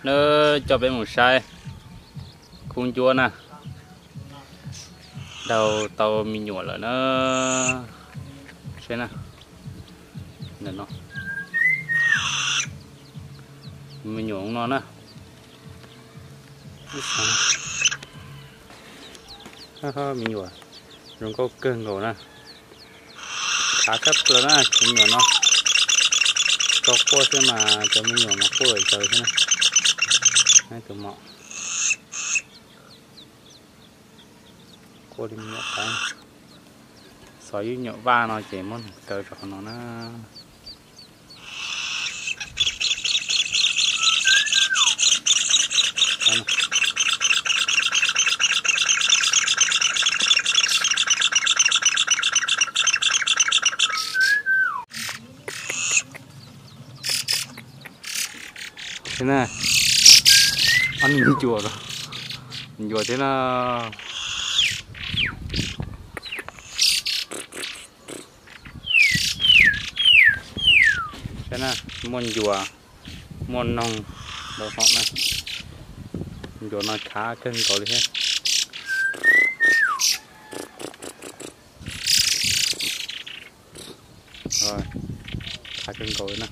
Nawb, coj peb mus saib khub ncuab na, daug tau me nyuam lawm na. Saib na, ntawm no, me nyuam no na. Me nyuam zoo nkauj kawg nkaus na. Khav tshaj plaws na cov me nyuam no. Tso quaj xwb mas cov me nyuam mas quaj lawm xwb na. Tus mom quaj li me nyuam qaib. Xov ib nyuam vaj no ces muab kaw rau qhov no na. Thiab na, ob niag ncuav, ncuav thiab na. Saib na, muaj ncuav, muaj noog rau hauv na. Ncuav no khav kawg nkaus li thiab. Khav kawg nkaus li na.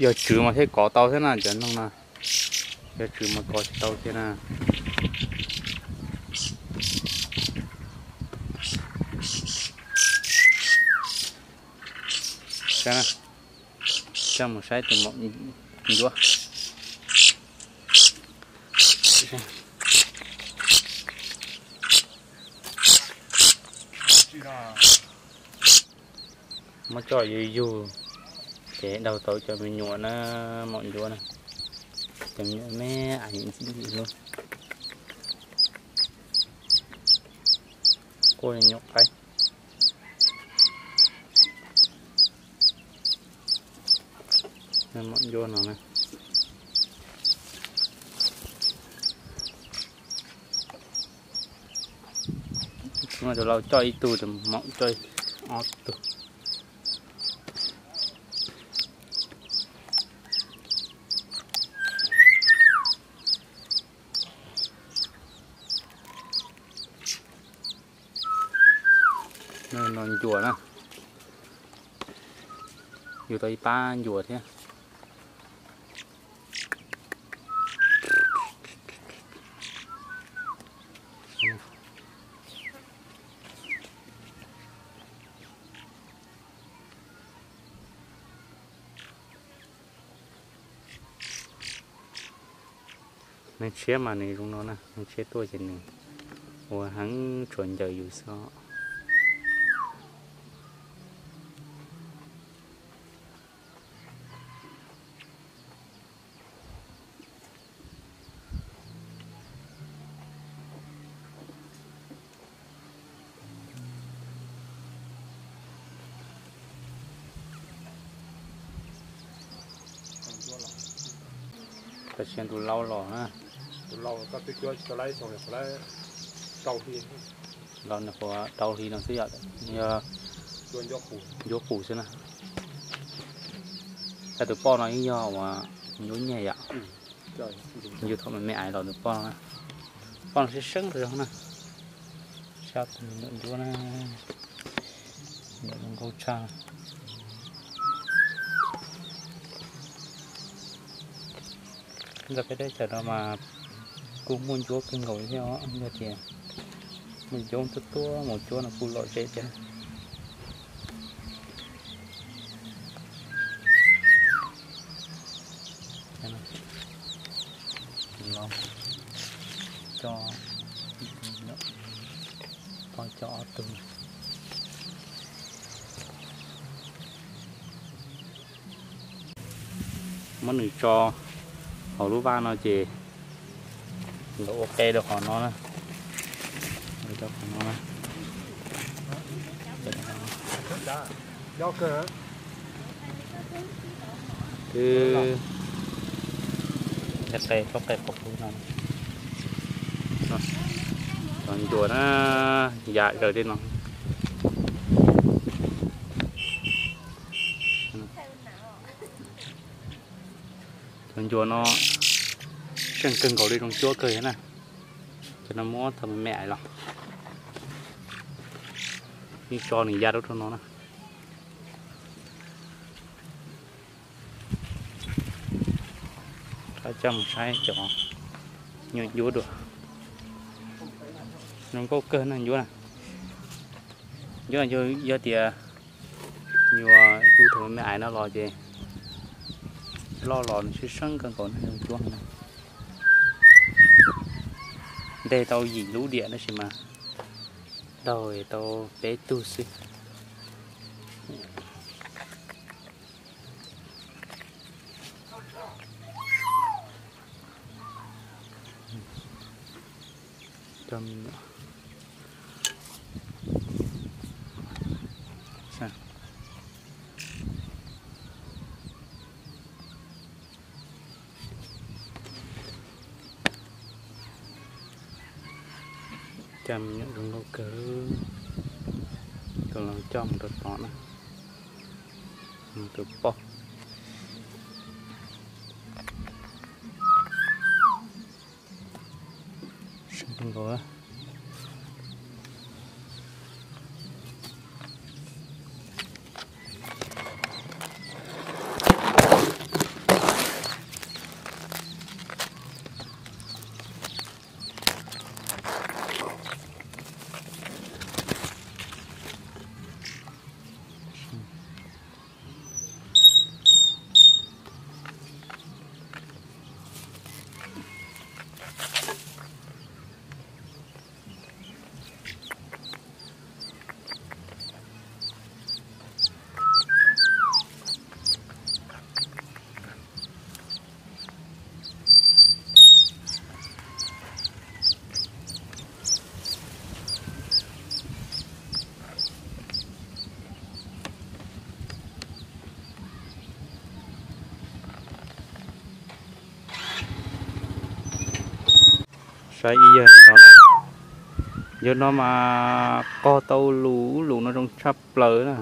Yog tswv mas thiaj kov tau thiab na cov noog no. Yog tswv mas kov tsis tau kiag na. Saib na, coj mus saib tus maum ncuab. Muab coj yug yug ces daug tau cov me nyuam na, maum ncuab na. Cov me nyuam me ais ntxim ntxim hlub. Quaj li nyuam qaib. Maum ncuab no na. Tus lau coj ib tug, tus maum coj ob tug. No ncuav na, yug tau ib pab ncuav thiab. Neeg tshiab mas nws zoo no na, neeg tshiab tuaj ces nws ua heev tsuas ncaws yus xwb os. Tam sim no tus lau los na, tus lau koj twb cuab tsis tau laib xyoo, los nws qhuav rau hli no xwb yom, yog ncuab qus xwb na. Tab tus poj no yeej yog uas ncuab nyiaj yom. Yus thaum me me ais los tus poj no, poj no sib seeb rau zoo na. Sab tus me nyuam ncuab na, me nyuam zoo nkauj tshaj. Ntawm peb teb chaws no mas kuj muaj ncuab kawg nkaus thiab os, yog tias muaj ncoob tuaj tuaj mus cuab no kuj lom zem thiab. Los coj, poj coj ob tug. Muab nws tso hauv lub vaj no ces los ua qe rau qhov no na. Rau qhov no na. Nyob kawg. Xwb, qe plaub qe qhov pub no. Cov ncuav na, ya zaws li no. Cov ncuav no seej kawg nkaus li, zoo cuab kawg na. Cov no muab thaum me me ais los, yeej tso nws ya rau rau no na. Rov coj mus saib cov nyuam ncuab dua. Zoo nkauj kawg na ncuab na. Ncuab yog tias yuav tu thaum me me ais no los ces loj los nws seej seej kawg nkaus na, zoo cuab na. Nteg tau yim lub diam tab sis mas daug tau peb tug xwb. Coj me nyuam zoo nkauj kawg. Tus no coj mus rau tod na. Tus poj. Saib ib yawg no na, yawg no mas qog tau lus, lus no zoo tshaj plaws na.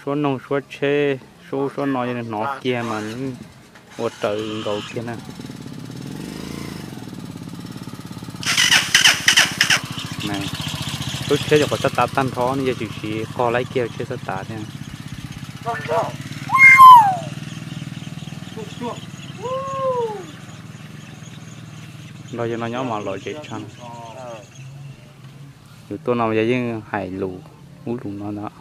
Suab noog suab tsheb, suab ub suab no yog hnov kiag mas ua raws nkaus kiag na. Lub tsheb yog qhov xab tav tag nrho ne, yog tsis siv qog laib kiag tsheb xab tav thiab. Nrog yawg no nyob mas lom zem tshaj. Yus tuaj no yog yeej hais lus ub lus no ntag.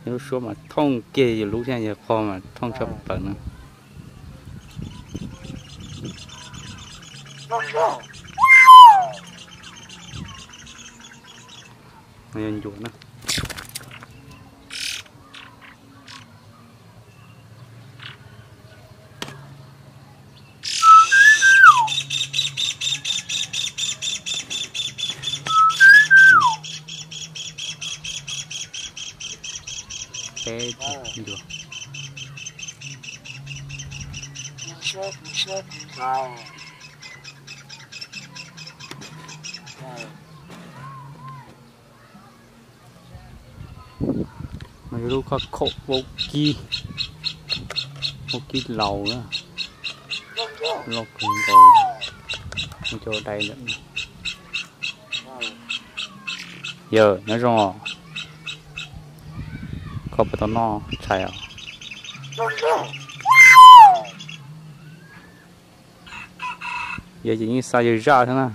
Yus lub suab mas thooj kiag yus lub thiab, yus qog mas thooj tshaj plaws na. Yog ncuav na. Peb tug ncuav. Lub khob khaum vaub kib, vaub kib laus na, loj kawg nkaus, muaj cov dai lawm. Yawg nyob zoo os, koj puas tau noj tshais os? Yawg ces yeej xa yawg zaj thiab na.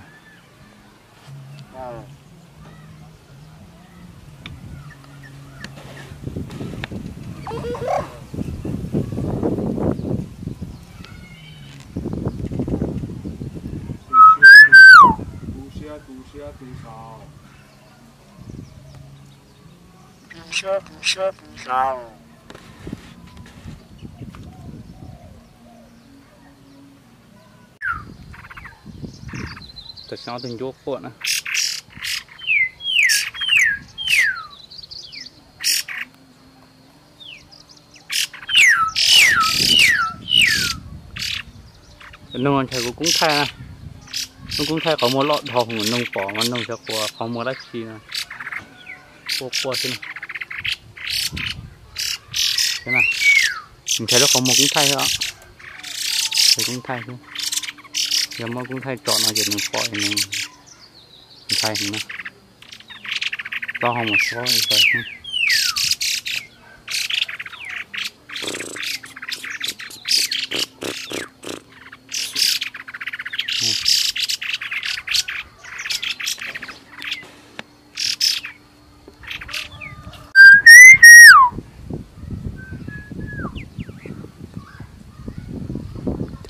Tam sim no tus ncuav quaj na. Noog ntshai kuv koob thaij na. Lub koob thaij qhov muag loj dhau, noog pom mas noog xyov qhov muag dab tsi no. Quaj quaj xwb na. Ntshai lub qhov muag koob thaij xwb os. Koob thaij xwb. Yog muab koob thaij tsom no ces nws pom nws ntshai heev na. Txhob ho mus txhob ib tawm.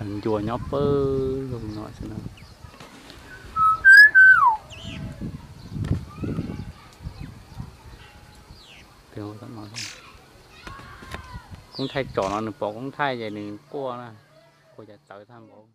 Cov ncua nyob pawg lug no xwb na. Koob thaij tsom no nws pom koob thaij ces nws quaj na, quaj cas txawv tag npaum.